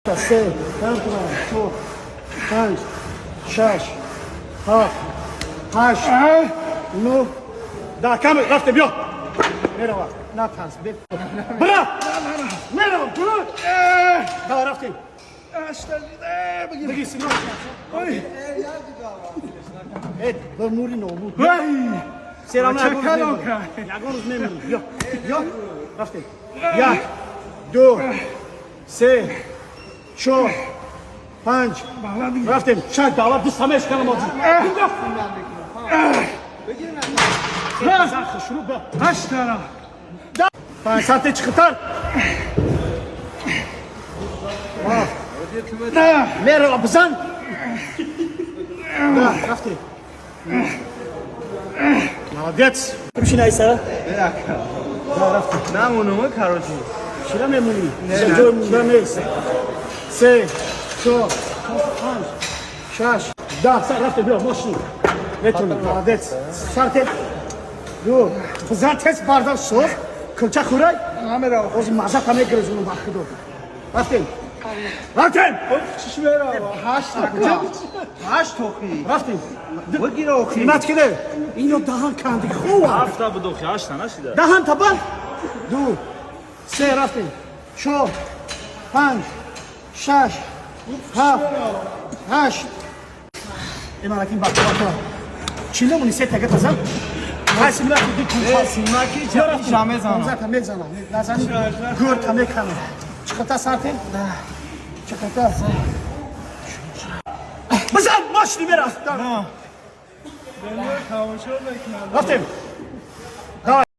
Се, чор, панҷ, шаш, ҳафт, ҳашт, нӯҳ, 10. Каме рафтем, биё. Мерава, натарс. Бира, меравам. Давай, рафтем. Бигир, сино. Э, нури нобуд. Ягон рӯз мемирем. Биё, биё, рафтем. Як, ду, се, чор, панҷ, рафтем, шаш. Давай, дастама ешканам озӣ. Шурӯъ ба. Ҳаштара. Панҷ, сарте чиқитар. Мерава, бизан. Рафтем. Молодец. Бишин, айсара. Намонум, короче. Чира мемонӣ? Ҷой монда нест. Се, чор, панҷ, шаш, 10. Рафтем, биё, мошин метонӣ. Молодец. Сарте, ду, бизан, тез бардар, соз кулча хӯрай. Ҳозир маззата мегирезонам, ба худо. Рафтем, рафтем. Чиш мерава? Ҳашт, ҳашт охи. Рафтем. Бигир охи. Нимат киде ино даҳан канди хува. Ҳафта буд охи, ҳашта нашида. Даҳан табан. Ду, се, рафтем, чор, панҷ, шаш, ҳафт, ҳашт. Эмаракин бақвата чӣ намони? Се тага тазан. Ҳай, симнаки ди. Симнаки ча мезанам? Понзата мезанам, назани, гӯрта меканам. Чиқата, сартем, чиқата бизан, мошини мера. Тамошо мекунад. Рафтем.